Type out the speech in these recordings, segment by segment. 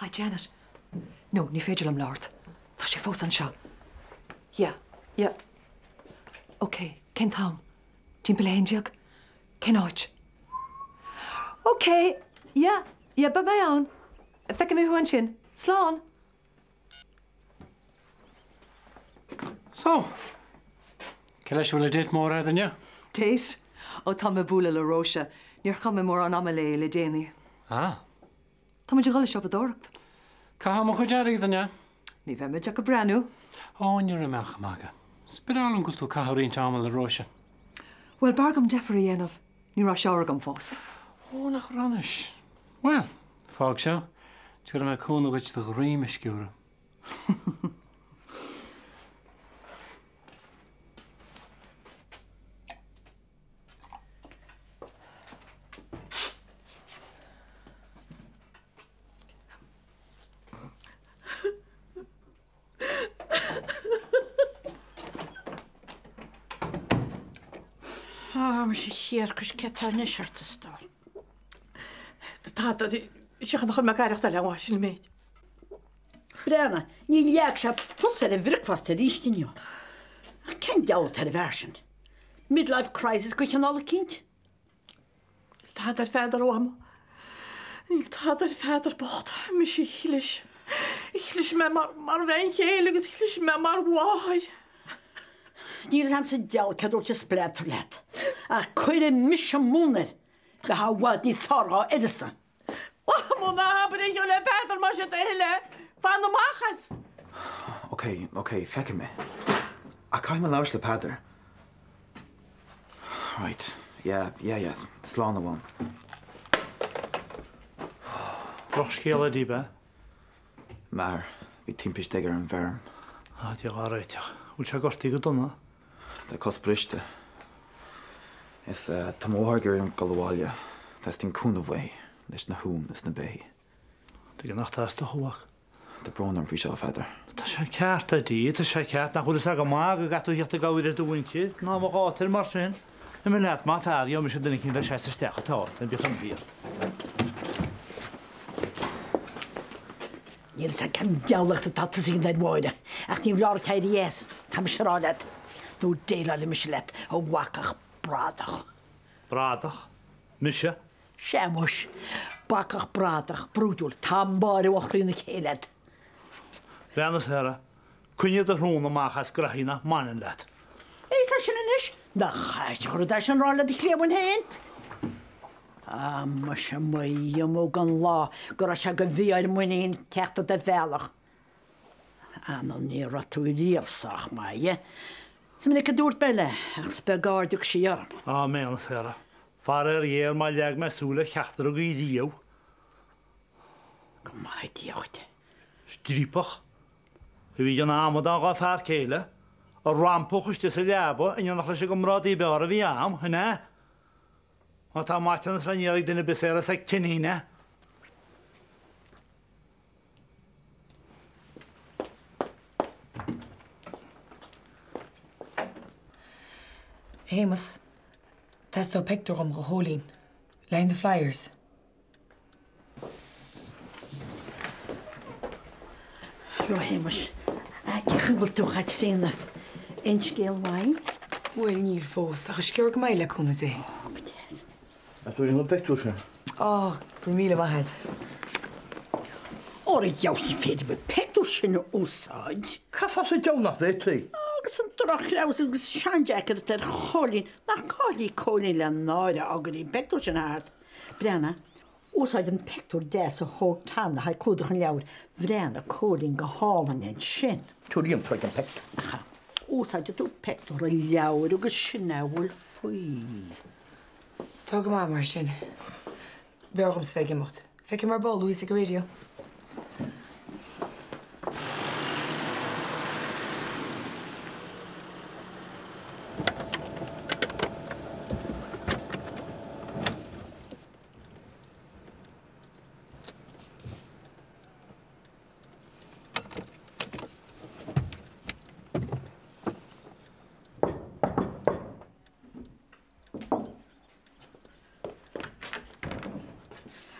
Hi Janet. No, ní féidir liom labhairt. Tá sé fós anseo. Yeah, yeah. Ok, cén t-am? Timpeall a 11? Cén áit? Ok, yeah, yeah, beidh mé ann. Feicfidh mé thú ansin. Slán! So, cé leis a bhfuil an date mór a'd inniu? Date? Ó tá mé ag bualadh le Róise. Níor chaith mé mórán ama léi le déanaí. Ah. Tá muid ag dul ag siopadóireacht. Caithfidh mo chuid airgid, an ea? Ní bheidh muid ach ag breathnú. Ó, ní raibh mé ach ag magadh. Is breá liom go bhfuil tú ag caitheamh roinnt ama le Róise. Bhuel, b'fhearr dhom deifir a dhéanamh. Ní raibh shower agam fós. Ó, nach raibh anois. Bhuel, fág seo. Tabharfaidh mé cúnamh dhuit do dhroim a sciúradh. Á, muise thiarcais, céard tá anois ort, a stór? Tá, séard a chuir mé ag aireachtáil an mhaith sin an méid. Breathnaigh, níor leag sé pus ar an bhricfeasta arís inniu. Ach cén diabhal atá ar an bhfear sin? Midlife crisis de chineál eicínt? Níl tada ar Pheadar, a Mham. Níl tada ar Pheadar bocht. Mise a chlis. Chlis mé mar, mar bhean chéile agus chlis mé mar mháthair. Níl fhios a'm sa diabhal cé dúirt an spleodar leat, ach cuirfidh mise mún air, bheifeá i bhfad níos fearr dhá uireasa. Muna abair é le Peadar más é do thoil é. Fan amach as. Ok, ok, feicfidh mé. Ach caithfidh mé labhairt le Peadar. Right, yeah, yeah, yeah, slán a Mham. Drochscéala daoibh, eh? M'athair, bhí timpiste aige ar an bhfeirm. Ah, Dia dhá réiteach. Bhfuil sé gortaithe go dona? Tá a cos briste. Is tá mo mháthair ag iarraidh dul abhaile. Teastaíonn cúnamh uaithi leis na huain is na beithígh. Tuige nach dteastódh, a mhac? Tá brón orm faoi seo, a Pheadair. Tá sé ceart, a Dee, tá sé ceart. Nach bhfuil fhios agam maith go gcaithfidh tú theacht i gcabhair ar do mhuintir. Ná mo ghátar mar sin. Imigh leat, más fearr, gheobhaidh mise duine eicínt le seasamh isteach atá, le bíodh an bhíodh. Níl fhios a'm cén diabhlaíocht atá tosaithe ar Mháire, ach ní bhreá ort éirí as, tá mise a rá leat, nó déileálfaidh mise leat, a bhacach bradach. Bradach? Mise? Sea muis, bacach bradach, brúidiúil, tá Máire ó chroí na céille a'd. Bhean is Sarah, coinnigh do shrón amach as graithí nach mbaineann leat. Éist leis sin anois, nach aisteach an rud é sin a rá le do chliamhain féin? Á, muise, mo dhiomúdh an lá go raibh sé de mhí-ádh ar muinín teacht i do bhealach. Ah no, ní raibh tú riamh sách maith di. Is minic a dúirt mé léi, ach is beag aird a thug sí orm. Á, méan, Sarah. Faraor ghéar má leag mé súil ar cheachtar agaibh riamh. Go maithe Dia dhuit. Striapach a bhí ag an amadán dhá fear céile, ag rampach istigh sa leaba in éineacht leis an gcomrádaí ab fhearr a bhí a'am, an ea? Má tá maiteanas le n-iarraidh ag duine ar bith Sarah is ag Tinín é. A Shéamais, teastóidh pictiúr uaim do Chóilín. Le haghaidh na flyers. Hello, a Shéamais. Cén chaoi a bhfuil tú, a Chaitríona? Aon scéal maith? Bhuel, níl fós, ach is gearr go mbeidh, le cúnamh Dé. Ó, go deas. An tú an pictiúr sin? Ó, go raibh míle maith agat. Óra dheabhas ní féidir an pictiúr sin a úsáid. Cad fáth sa diabhal nach bhféadfaí? Agus an drochthreabhsas agus seanjacket atá ar Chóilín, nach cáil í Cóilín le náire á go dtí an pictiúr sin thart. Breathnaigh, úsáid an pictiúr deas a thóg Tom le haghaidh clúdach an leabhair. Bhreathnaigh Cóilín go hálainn ansin. Tabhair dhom an pictiúr. Ach úsáidfidh tú pictiúr an leabhair agus sin é a bhfuil faoi. Tá go maith mar sin. B'fhearr dhomsa bheith ag imeacht. Feicfidh mé ar ball thíos ag an radio.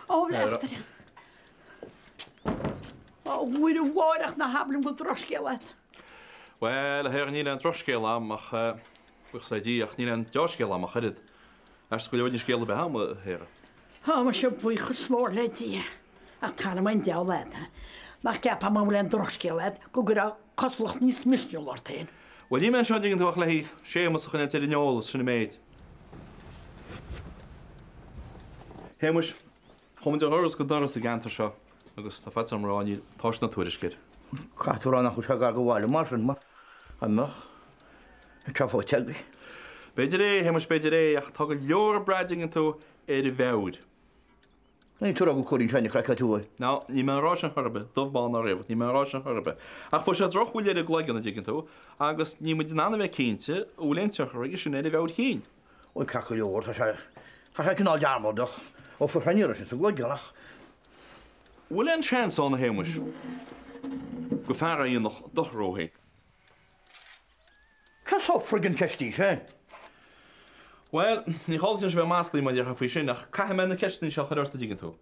Ó, bhleachtaire. Mhuire Mháireach, ná habair liom go bhfuil drochscéal agat. Bhuel, a Shéaghair, níl aon drochscéal a'm ach, buíochas le Dia, ach níl aon deá-scéal a'm ach oiread. Ach go leor scéal ar bith a'm, a Shéaghair. Á, muise, buíochas mór le Dia. Ach t'anam 'on diabhal a'd, nach gceapfá mura bhfuil aon drochscéal a'd go gcuirfeá cosúlacht níos misniúla ort féin. Bhuel, níl mé anseo, an dtuigeann tú, ach le Séamus a choinneáilt ar an eolas, sin an méid. Shéamuis, chuaigh muid ó dhoras go doras sa gceantar seo agus tá faitíos orm a rá, níl tásc ná tuairisc air. Caithfidh tú a rá nach bhfuil sé gar do bhaile mar sin, mar dá mbeadh, bheadh sé faighte agaibh. B'fhéidir é, a Shéamuis, b'fhéidir é, ach tá go leor ag brath, an dtuigeann tú, ar a mheabhair. Níl tú ag rá go gcuireann sé an chraic tú air. No, níl mé ag rá sin chor ar bith, dubh bán ná riabhach, níl mé ag rá sin chor ar bith. Ach fuair sé drochbhuille ar an gcloigeann, an dtuigeann tú, agus níl muid in ann a bheith cinnte an bhfuil aon tionchar aige sin ar a mheabhair chinn. Bhuel, ceart go leor, tá sé, tá sé cineál dearmadach ó fuair sé an iarraidh sin sa gcloigeann ach. Bhfuil aon seans ann, a Shéamuis, gur fear é a dhéanfadh dochar dhó féin? Cén sórt friggin ceist í sin? Bhuel, ní chall duit anois a bheith ag maslaí mar a déarfá faoi sin, ach caithfidh mé na ceisteanna seo a chur ort, an dtuigeann tú.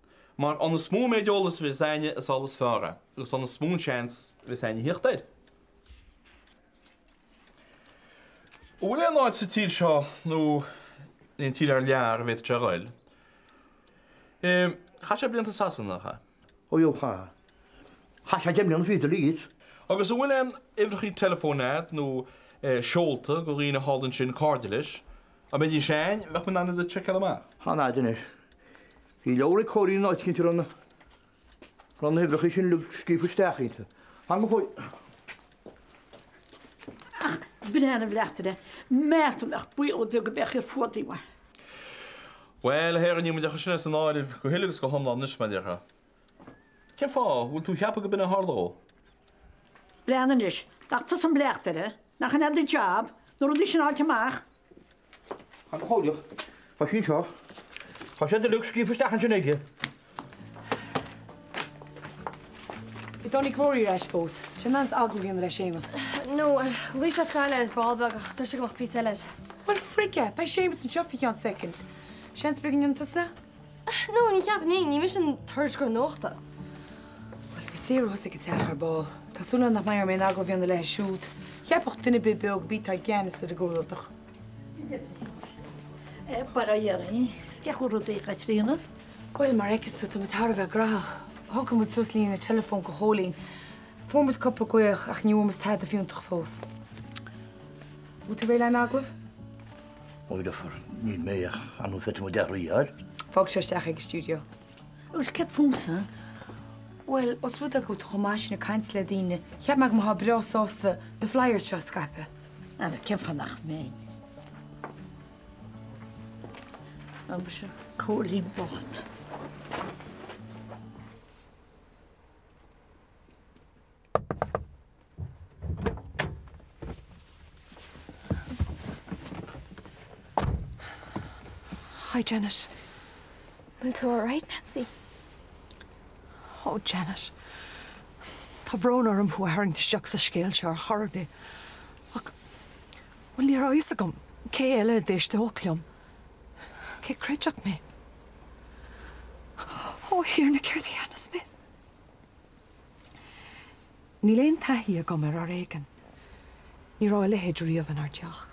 Mar an is mó an méid eolais a bheas a'inne is amhlaidh is fearr é, agus an is mó an seans a bheas a'inne a thíocht air. An bhfuil aon áit sa tír seo nó in aon tír thar lear a bhféadfadh sé a ghoil? Chaith sé blianta i Sasana, nach ea? Ó chaith. Chaith sé 10 mbliana fichead i Leeds. Agus an bhfuil aon uimhreachaí teileafóin a'd nó seolta go dhaoine thall ansin, cairde leis? Dá mbeidís a'inn, bheadh muid in ann iad a tseiceáil amach. Chan fheadar anois. Bhí leabhar ag Cóilín in áit eicínt a raibh na raibh na huimhreachaí sin uilig scríofa isteach iontu. Fan go fóill. Ach breathnaigh a bhleachtaire, meas tú nach baol beag a bheadh ar fuadaí uaidh. Bhuel, a Shéaghair, níl muid ach sin as an áireamh go huile agus go hiomlán anois, mar a déarfá. Cén fáth? Bhfuil tú a cheapadh go b'in a tharla dhó? Breathnaigh anois, nach tusa an bleachtaire, nach in é do job, na rudaí sin a fháilt amach? Fan go fóilleach, tá sí anseo. Tá siad uilig scríofa isteach ansin aige. An dtáinig Rory ar ais fós. Sé in ann agallamh a dhéanamh le Séamus. No, ghlaoigh sé as Gaillimh ar ball beag ach dúirt sé go mbeadh píosa eile air. Bhuel frig é, beidh Séamus anseo faoi cheann soicind. Seans beag an ndéanann tusa? No, ní cheapaim, ní, ní mise an tuairisceoir nuachta. Bhuel, beidh Sarah thuas ag an teach ar ball. Tá súil agam nach mbeidh orm aon agallamh a dhéanamh léi siúd. Cheapfadh duine ar bith beo gurb í atá i gceannas ar an gcuardach. Bail ó Dhia oraibh. Cén chaoi a bhfuil rudaí, a Chaitríona? Bhuel, mar a fheiceas tú, tá muid thar a bheith graitheach. Shocraigh muid suas líne teileafóin go Chóilín. Fuair muid cúpla glaoch ach ní bhfuair muid tada fiúntach fós. Bhfuil tú réidh le an agallamh? Ó, deirfiúr, níl mé ach ar ndóigh féadfaidh muid athrú a fháil. Fág seo isteach ag an stiúideo. Agus céard fúmsa? Bhuel, os rud é go bhfuil tú chomh maith sin ag caint le daoine, cheap mé go mbeifeá breá sásta na flyers seo a scaipeadh. Ara, cén fáth nach mbeinn? Á, muise, Cóilín bocht. Hi, Janet. Bhfuil tú alright, Nancy? Oh, Janet. Tá brón orm thú a tharraingt isteach sa scéal seo ar chor ar bith. Ach, bhuel, ní raibh a fhios agam cé eile a d'éisteodh liom. Cé a chreidfeadh mé? Ó, a Thiarna, céard a dhéanfas mé? Níl aon taithí agam ar fhoréigean. Ní raibh a leithéid riamh inár dteach.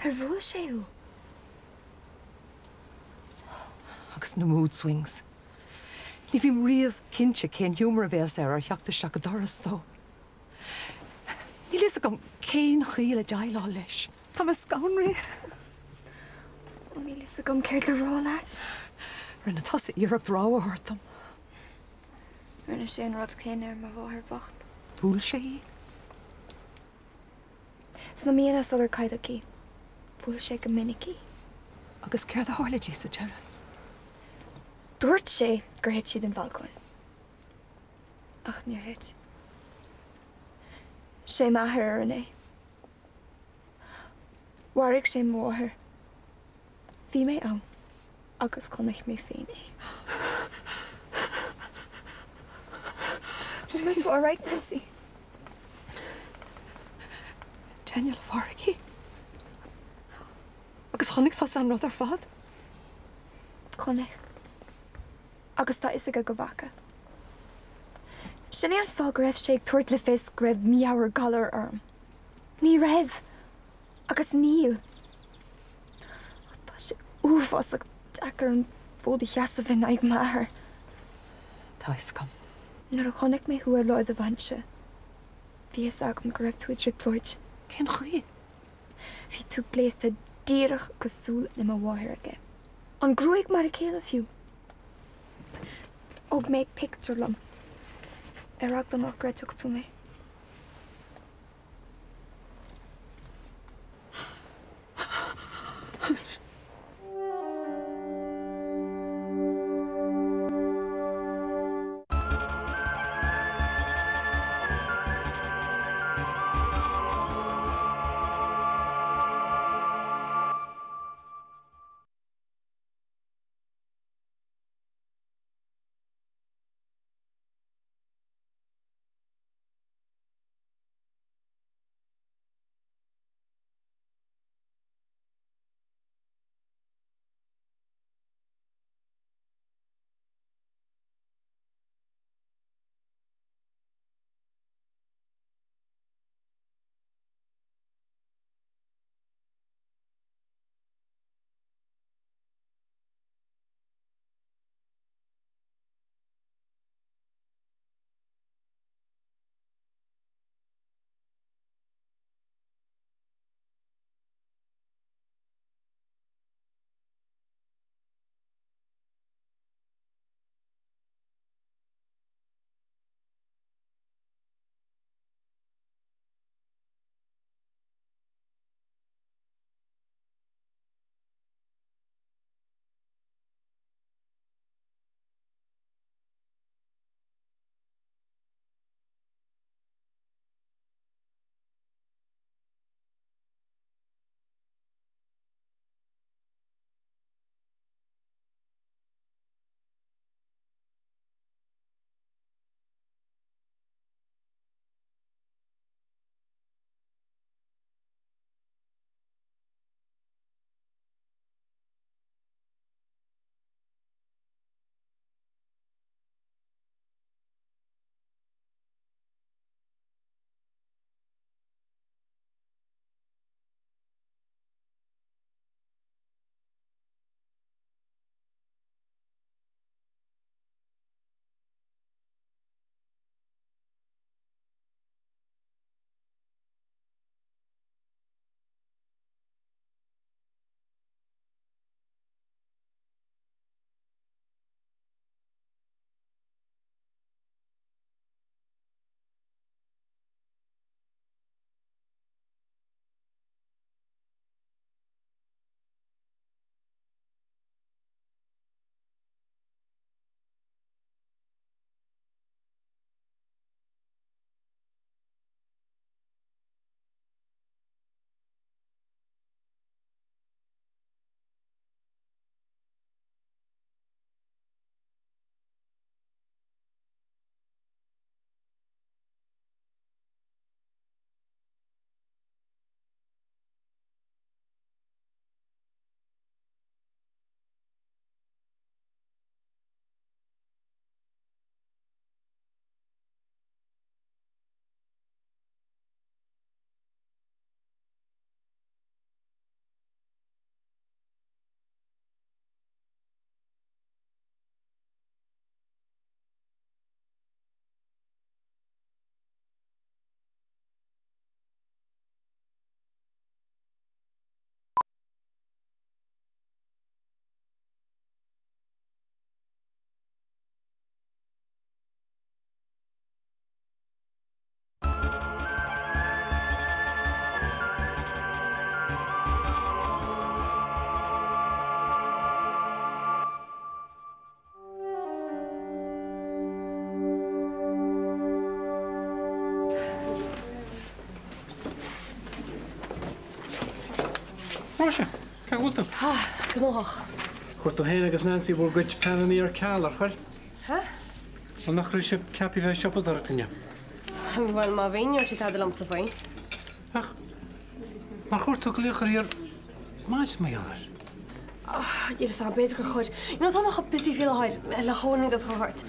Ar bhuail sé thú? Agus na mood swings. Ní bhím riamh cinnte cén giúmar a bheas air ar theacht isteach an doras dó. Níl fhios agam cén chaoi le déileáil leis. Tá mé scanraithe. Ó, níl fhios agam céard le rá leat. Rinne tusa iarracht rabhadh a thabhairt dom. Rinne sé an rud céanna ar mo mháthair bhocht. Bhuail sé í? Sna míonna sular cailleadh í, bhuail sé go minic í. Agus céard a tharla di sa deireadh? Dúirt sé gur thit sí den bhalcóin. Ach níor thit. Sé m'athair a rinne é. Mharaigh sé mo mháthair. Bhí mé ann agus chonaic mé féin é. Bhfuil tú alright, Nancy? Daniel a mharaigh í. Agus chonaic tusa an rud ar fad? Chonaic. Agus tá fhios aige go bhfaca. Sin é an fáth go raibh sé ag tabhairt le fios go raibh meabhairghalar orm. Ní raibh. Agus níl. Ach tá sé uafásach deacair an fód a sheasamh in aghaidh m'athar. Tá fhios agam. Nuair a chonaic mé thú ar lá do bhainse, bhí fhios agam go raibh tú i dtrioblóid. Cén chaoi? Bhí tú gléasta díreach cosúil le mo mháthair aige. An gruaig mar a chéile fiú. Thóg mé pictiúr liom. Ar eagla nach gcreidfeadh tú mé. Róise, cá bhfuil tú? Ah, gnóthach. Chuir tú féin agus Nancy bhur gcuid pleananna ar ceal, ar chuir? Hä? Bhuel, nach raibh sibh ceaptha bheith ag siopadóireacht inniu? Bhuel, má bhí, ní dúirt sí tada liomsa faoi. Ach nár chuir tú glaoch uirthi ar maidin mar gheall air? Ah, níl fhios a'm, b'fhéidir gur chuir. You know, tá mé chomh busy faoi láthair, le Chóilín agus a chuir ort.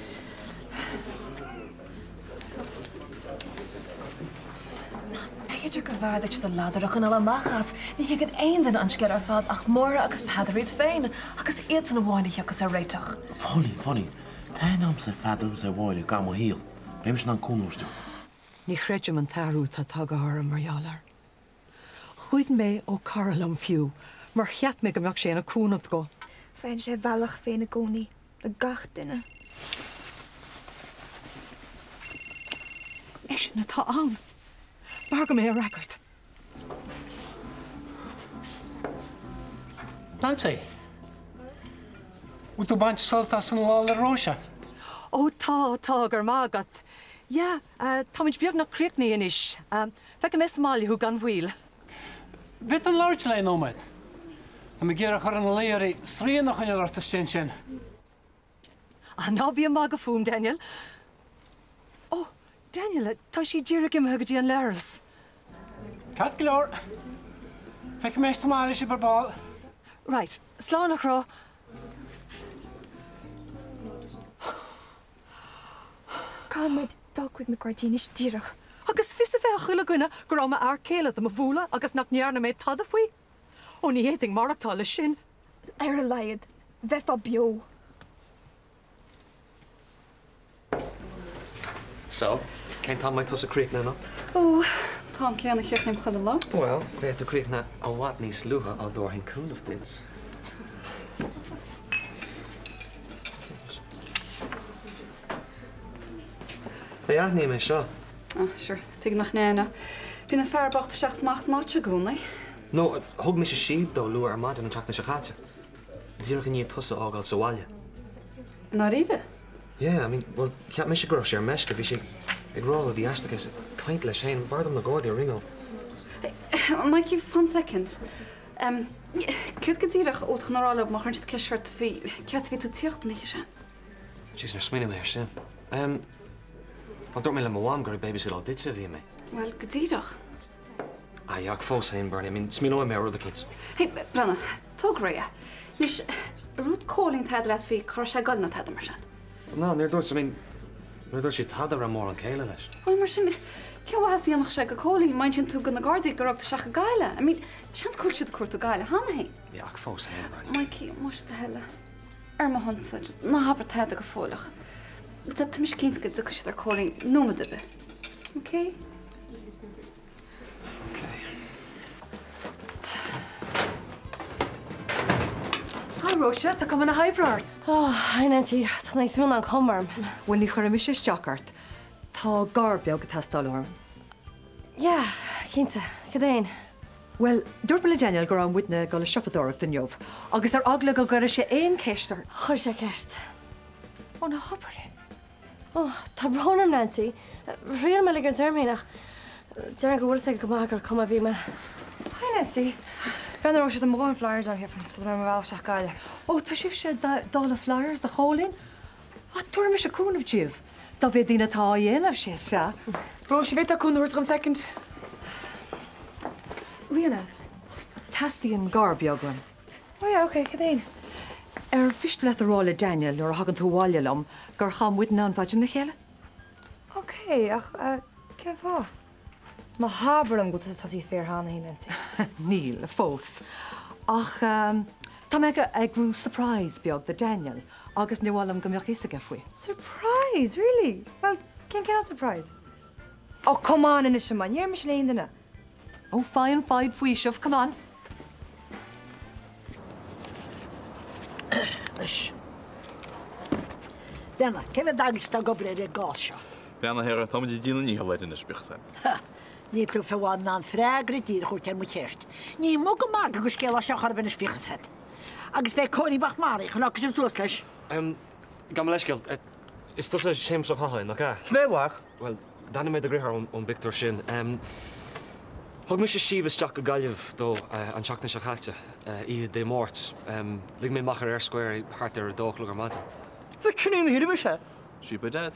B'fhéidir gurbh fhearr duit do ladar a choinneáil amach as. Ní thuigeann aon duine an scéal ar fad ach Máire agus Peadar iad féin, agus iadsan amháin a thiocfas ar réiteach. A Phóilín, a Phóilín, tá aithne agamsa ar Pheadar agus ar Mháire go mo shaol. Beidh mise in ann cúnamh a thabhairt dóibh. Ní chreidim an t-athrú atá tagtha orm mar gheall air. Ghoid mé ó cara liom fiú, mar cheap mé go mbeadh sé ina cúnamh dó. Faigheann sé a bhealach féin i gcónaí, le gach duine. Eisean atá ann. B'fhearr dom é a fhreagairt. Nancy, bhfuil tú ag baint sult as an lá le Róise? Ó tá, tá, go raibh maith agat. Yeah, táimid beagnach críochnaithe anois. Feicfidh mé sa mbaile thú gan mhoill. Bhféadfainn labhairt léi nóiméad? Tá mé ag iarraidh a chur ina luí uirthi srian a choinneáil ort istigh ansin. Ah, ná bí ag magadh fúm, Daniel. Ó, Daniel, tá sí díreach imithe go dtí an leithreas. Ceart go leor. Feicfidh mé sa mbaile sibh ar ball. Right, slán a chrá. Caithfidh muid dul chuig na Gardaí anois díreach. Agus fios a bheith ag chuile dhuine go raibh m'fhear céile do mo bhualadh agus nach ndearna mé tada faoi? Ó ní fhéadfainn maireachtáil leis sin. Ar a laghad, bheifeá beo. So, cén t-am a mbeidh tusa críochnaithe anocht? Ó, an t-am céanna a chríochnaím chuile lá. Bhuel, bheadh tú críochnaithe i bhfad níos luaithe dá dtabharfainn cúnamh duit. Ní aithním é seo. Ah, sure, tuige nach n-aithneofá. Bíonn an fear bocht isteach is amach san áit seo i gcónaí. No, thug mise síob dó luath ar maidin an tseachtain seo caite. Díreach i ndiaidh tusa a fhágáil sa bhaile. I ndáiríre? Yeah, I mean, bhuel, cheap mise go raibh sé ar meisce, bhí sé ag rá rudaí aisteacha is ag caint leis féin, b'fhearr dom na Gardaí a ringeáil. Mikey, fan soicind. Em, céard go díreach a bhfuil tú chun a rá leo má chuireann siad ceist ort faoi cá as a bhí tú ag tíocht an oíche sin? Jeez, níor smaoinigh mé air sin. Em, bhuel, dúirt mé le mo mham gur ag babysitteáil duitse a bhí mé. Bhuel, go díreach. Ah, yeah, ach fós féin, Bernie, I mean, smaoineoidh mé ar rud eicínt. Hey, breathnaigh, tóg réidh é. Anois, ar dhúirt Cóilín tada leat faoi cá raibh sé ag goil nó tada mar sin? No, níor dúirt, I mean, níor dúirt sé tada a raibh mórán céille leis. Bhuel, mar sin, cén mhaitheas a dhéanfadh sé go Cóilín má insíonn tú go na Gardaí gur fhág tú isteach i Gaillimh? I mean, seans go bhfuil siad ag cuartú Gaillimh cheana féin. Yeah, ach fós féin, Bernie. Mikey, más do thoil é. Ar mo shonsa, just ná habair tada go fóill ach tá mise cinnte go dtiocfaidh siad ar Cóilín nóiméad ar bith. Okay? Hi Róise, tá cuma na hoibre ort. Oh, hi Nancy, tá níos mó ná an chuma orm. Bhuel, ní chuirfidh mise isteach ort. Tá gar beag ag teastáil uaim. Yeah, cinnte. Cad é? Bhuel, dúirt mé le Daniel go raibh muidne ag dul ag siopadóireacht inniu, agus ar eagla go gcuirfeadh sé aon cheist ort. Chuir sé ceist. Ó, ná habair é. Ó, tá brón orm, Nancy. Thriail mé ligint orm féin ach déarfainn go bhfuil fhios aige go maith gur cuma a bhí mé. Hi Nancy. Breathnaigh Róise, tá mo dhóthain flyers agam, cheapfainn, sula mbeidh mé ar mo bhealach isteach Gaillimh. Ó, tá sibhse ag dáileadh flyers do Chóilín? Ah, tabharfaidh mise cúnamh daoibh. Dá mhéad daoine atá á dhéanamh, sé is fearr. Róise, bhféadfá cúnamh a thabhairt dhom soicind? Ríona, teastaíonn gar beag uaim. Oh yeah, ok, cad é? Ar mhiste leat a rá le Daniel nuair a thagann tú abhaile liom gur chaith muidne an mhaidin le chéile? Ok, ach cén fáth? Ná habair liom go bhfuil tusa tosaithe faoi cheana féin, Nancy. Níl, fós. Ach tá mé ag eagrú surprise beag do Daniel agus níor mhaith liom go mbeadh fhios aige faoi. Surprise? Really? Bhuel, cén cineál surprise? Oh, come on anois, a man, ní déarfaidh mise le haon duine. Oh, fine, fine, faoiseamh, come on. Anois. Breathnaigh, cé mhéad eaglais atá ag obair ar an gcás seo? Breathnaigh air, táimid ag déanamh ár ndícheall air anois, bíodh a fhios agat. Ha! Níl tú fé bhfad in ann freagra díreach a thabhairt ar mo cheist. Ní muga maga an scéal é seo chor ar bith anois, bíodh a fhios agat. Agus beidh Cóilín bocht maraithe, chun fhágfaidh sibh suas leis. Gabh mo leithscéal, is tusa Séamus Ó Catháin, nach ea? Sin é, a mhac. Bhuel, d'aithnigh mé do dheartháir ón bpictiúr sin. Thug mise síob isteach go Gaillimh dó an tseachtain seo caite, oíche Dé Máirt. Lig mé amach ar Eyre Square é thart ar a dó a chlog ar maidin. Bhuel, sin é an fhírinne, sea. Síob a Dad.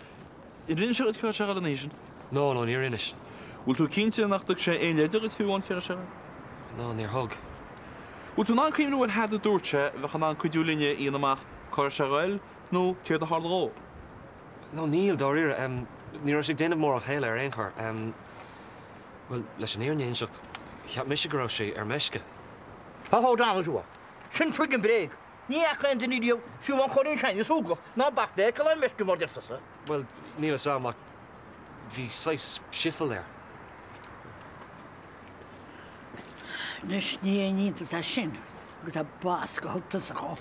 Ar inis sé dhuit cá raibh sé ag dul an oíche sin? No, no, níor inis. Bhfuil tú cinnte nach dtug sé aon leide dhuit fiú amháin cá raibh sé ag dul? No, níor thug. Bhfuil tú in ann cuimhneamh ar thada a dúirt sé a bheadh in ann cuidiú linne a fháil amach cá raibh sé ag dul nó céard a tharla dhó? No, níl, dáiríre. Ní raibh sé ag déanamh mórán céille ar aon chor. Bhuel, leis an fhírinne a inseacht, cheap mise go raibh sé ar meisce. Tá hold on a Sin friggin bréag. Ní fhaca aon duine riamh, fiú amháin Cóilín Seáinín an Súgach, ná bac le feiceáil ar meisce mar deir tusa. Bhuel, níl fhios a'm ach bhí saghas sifil air. Anois ní haon iontas é sin agus an bascadh a thug tusa dhó.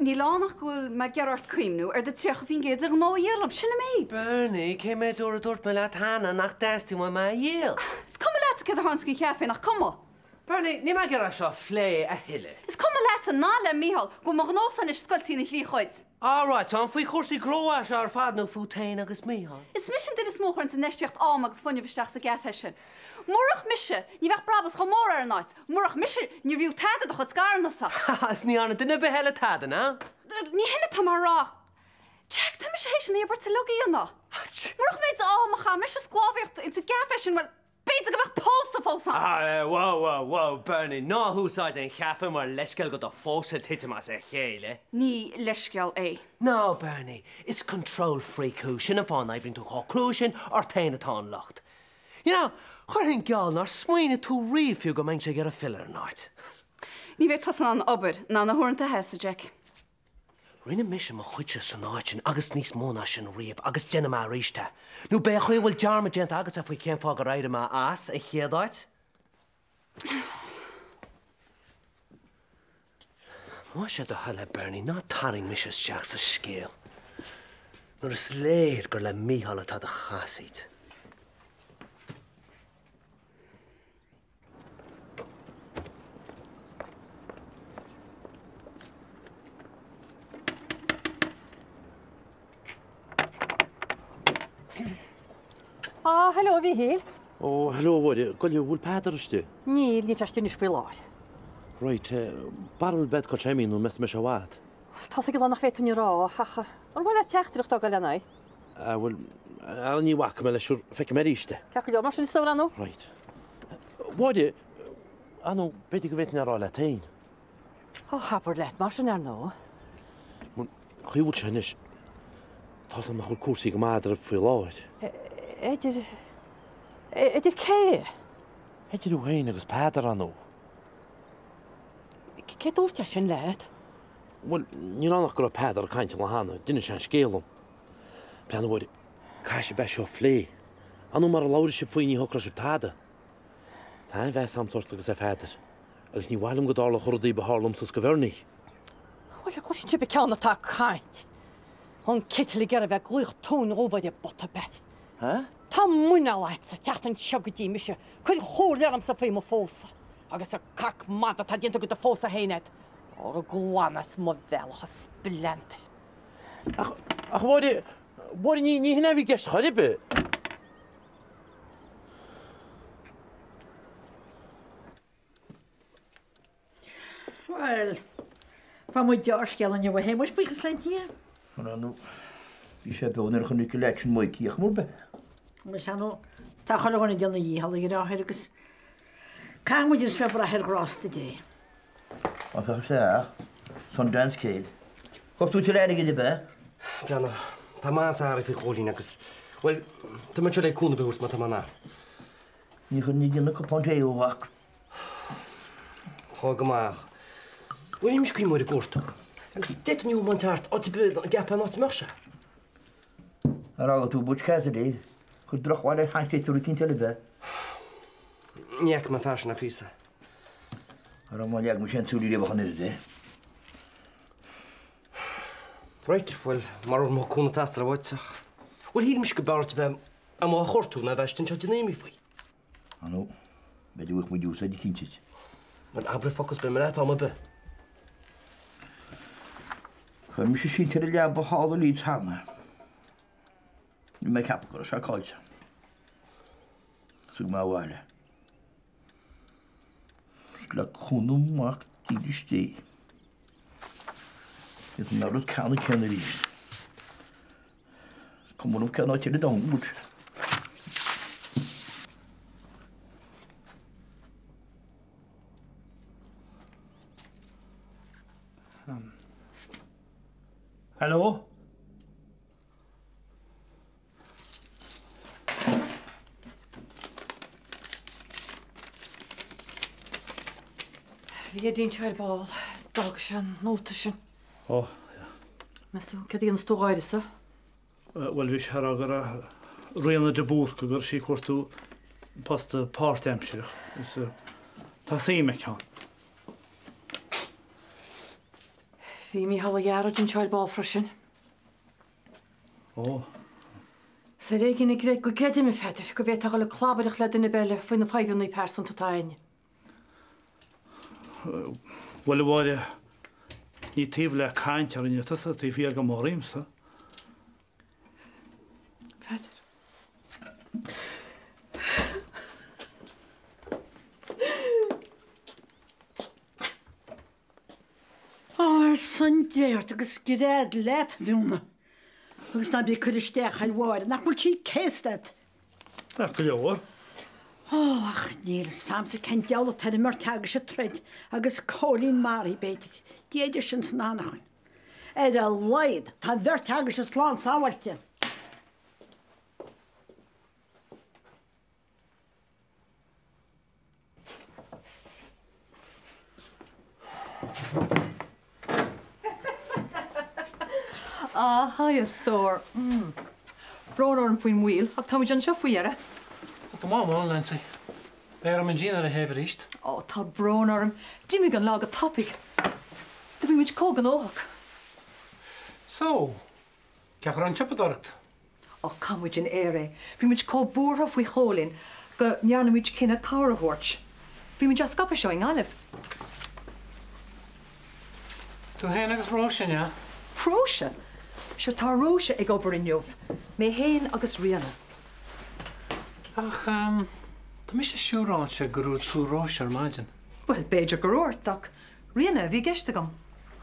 Níl ann ach go bhfuil mé ag iarraidh ort cuimhniú ar do 30% de ghnó a dhíol liom, sin an méid. Bernie, cé mhéad uair a dúirt mé leat cheana nach dteastaíonn uaim é a dhíol? Is cuma leatsa céard a tharlaíonns don chaife, nach cuma? Bernie, níl mé ag iarraidh é seo a phlé a thuilleadh. Is cuma leatsa ná le Mícheál go bhfuil mo ghnósa anois scoilte ina thrí chuid. All right, an faoi chúrsaí gnó é seo ar fad nó fút féin agus Mícheál? Is mise an duine is mó a chuireanns infheistíocht ama agus fuinnimh isteach sa gcaife sin. Murach mise, ní bheadh brabús chomh mór ar an áit. Murach mise, ní raibh tada do chuid scaireanna-sa. Is ní dhearna duine ar bith eile tada, ná? Ní hin atá mé a rá. Jack, tá mise théis an íobairt uilig a dhéanamh. Murach an méid ama a chaith mise ag sclábhaíocht ins an gcaife sin, bhuel, b'fhéidir go mbeadh pósadh fós ann. Ah, whoa, whoa, whoa, Bernie, ná húsáid an chaife mar leithscéal go do phósadh titim as a chéile. Ní leithscéal é. No, Bernie, is control freak thú, sin an fáth a n-oibríonn tú chomh crua sin, ort féin atá an locht. You know, chuirfinn geall nár smaoinigh tú riamh fiú go mbeinnse ag iarraidh filleadh ar an áit. Ní bheidh tusa in ann obair ná na huaireanta a sheasamh, Jack. Rinne mise mo chuidse san áit sin agus níos mó ná sin riamh agus déanfaidh mé arís é. Nó b'é an chaoi a bhfuil dearmad déanta agatsa faoi cén fáth gur éirigh mé as an chéad áit? Más é do thoil é, Bernie, ná tarraing mise isteach sa scéal nuair is léir gur le Mícheál atá do chasaoid. Á, hello, a Mhíchíl. Ó, hello, a Mháire. Gabh i leith, bhfuil Peadar istigh? Níl, níl sé istigh anois faoi láthair. Right, barúil beidh cá sé imithe nó meas tú an mbeidh sé i bhfad? Tá's aige nach bhféadfainn a rá, ach ar mhaith leat teachtaireacht a fhágáil lena aghaidh? Ah, bhuel, ara ní bhacfaidh mé leis, sure, feicfidh mé arís é. Ceart go leor mar sin, is dóigh, nó? Right. Mháire, ah nó, b'fhéidir go bhféadfainn a rá leat féin. Ó, abair leat mar sin, ar ndóigh. Bhuel, chaoi a bhfuil sé anois, tá's agam nach bhfuil cúrsaí go maith eadraibh faoi láthair. Idir, idir cé? Idir thú féin agus Peadar, ar ndóigh. Cé dúirt é sin leat? Bhuel, níl ann ach go raibh Peadar ag caint an lá cheana, d'inis sé an scéal dom. Breathnaigh, a Mháire, caithfidh sibh é seo a phlé. Ar ndóigh mara labhraí sibh faoi ní shocróidh sibh tada. Tá an-mheas agamsa ort agus ar Pheadar, agus ní mhaith liom go dtarlódh rudaí a tharla domsa is do Bhernie. Bhuel, an gcloiseann sibh an ceann atá ag caint? An citeal ag iarraidh bheith ag glaoch tóin dhubh ar an bpota beag. Hah? Tá muineál agatsa teacht anseo go dtí mise, cur chomhairle ormsa faoi mo phósadh, agus an cac mada atá déanta de do phósadh féin agat. Ár glan as mo bhealach, a spleantair. Ach, ach a Mháire, a Mháire, ní, ní hin é a bhí i gceist chor ar bith. Bhuel, fuair muid deá-scéala inniu a Shéamuis, buíochas le Dia. Ar ndóigh, bhí sé beo nuair a chonaic an leaid sin Mikey ach mar bith. Agus ar ndóigh, tá chuile dhuine ag déanamh a dhícheall ag an láthair agus caithfidh muid anois bheith ag brath ar ghrásta Dé. Á féach isteach, Sundance Kid. Thug tú tuilleadh airgid ab ea? Breathnaigh, tá mé an-sáraithe faoi Chóilín agus, bhuel, tá mé anseo le cúnamh a thabhairt má tá mé in ann. Ní chuirfinn ag déanamh cupán tae thú, a mhac. Tá go maith ach, bhuel, níl mise cuimhne ar an gcuairt tú. Agus d'fhéadfainn thú a bhaint thart áit ar bith an gceapfá an áit a mbeadh sé. Ar fhága tú Butch Cassidy? Chuir drochbhail ar shainchréatúr eicínt eile ab ea? Ní fhaca mé an fear sin le píosa. Ara má leag mise an tsúil riamh ach an oiread é. Right, bhuel, mara bhfuil mo chúnamh ag teastáil uait ach, bhuel, shíl mise go mb'fhearr duit a bheith amuigh á chuartú ná a bheith istigh anseo ag déanamh imní faoi. Ar ndóigh, b'fhéidir go bhfuil muid úsáid eicínt duit. Bhuel, abair focal is beidh mé leat am ar bith. Chuir mise sintéar i leaba thall i Leeds cheana. Níl mé ag ceapadh go raibh sé caillte. Thug mé abhaile. Le cúnamh Mac dílis Dé. Is an rud ceanna céanna arís. Is cuma liom cén áit ar an domhan go bhfuil sé. Hello? Bhí Eddie anseo ar ball. D'fhág sé an nóta sin. Ó, yeah. Meas tú céard a dhéanfas tú uirthi-sa? Bhuel, bhí sé ag rá go raibh Ríona de Búrca go raibh sí ag cuartú post páirtaimsearach agus tá suim aici ann. Bhí Mícheál Ó Ghearóid anseo ar ball freisin. Ó. Is ar éigean go gcreidim, a Pheadair, go bhféadfá dhul ag clabaireacht le duine ar bith eile faoi na fadhbanna pearsanta atá againn. Bhuel, a Mháire, ní taobh le caint a rinne tusa, taobh thiar go maraímsa. Pheadair. Á, ar son Dé ort agus gread leat, a Fhiona. Agus ná bí ag cur isteach ar Mháire, nach bhfuil sí céasta agat? Ach go leor. Ó, ach níl fhios a'msa cén diabhal atá ar an mbeirt agaibhse ag troid agus Cóilín maraithe, b'fhéidir. D'fhéadfadh sin san anachain. Ar a laghad, tá an bheirt agaibhse slán sábháilte. Ah, hi a stór. Brón orm faoin mhoill, ach táimid anseo faoi dheireadh. Tá go maith, Nancy. Beidh orm an díon a théamh arís. Ó, tá brón orm. D'imigh an lá go tapaidh. Do bhí muid chomh gnóthach. So, cén chaoi a raibh an tsiopadóireacht? Ó, chaith muid in aer é. Bhí muid chomh buartha faoi Chóilín go ndearna muid cinneadh cabhair a thabhairt. Bhí muid á scaipeadh seo i nGaillimh. Tú féin agus Róise, an ea? Róise? Sure, tá Róise ag obair inniu. Mé féin agus Ríona. Ach, tá mise siúráilte gur dhúirt tú Róise ar maidin. Bhuel, b'fhéidir gur dhúirt, ach Ríona a bhí i gceist agam.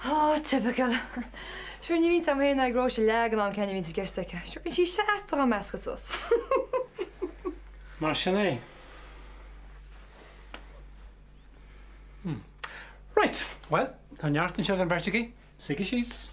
Á, typical. Sure, ní bhíonn agam féin ná ag Róise leath den am céanna a bhíonns i gceist aici. Sure, bíonn sí seasta dhá meascadh suas. Mar sin é. Hmm. Right, bhuel, tá neart anseo don bheirt agaibh. Suígí síos.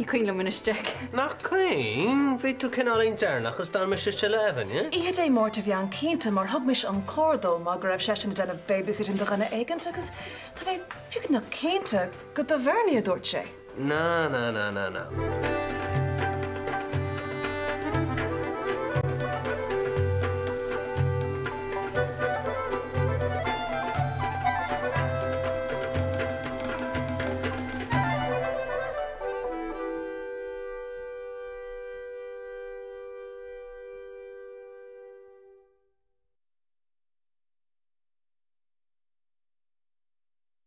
Ní cuimhin liom anois, Jack. Nach cuimhin? Bhí tú cineáilín deireanach is d'fhan mise istigh le Evan, yeah? Oíche Dé Máirt a bhí ann cinnte mar thug mise an carr dó mar go raibh seisean ag déanamh babysitting do dhuine éigint agus tá mé beagnach cinnte gur do Bhernie a dúirt sé. Na, na, na, na, na.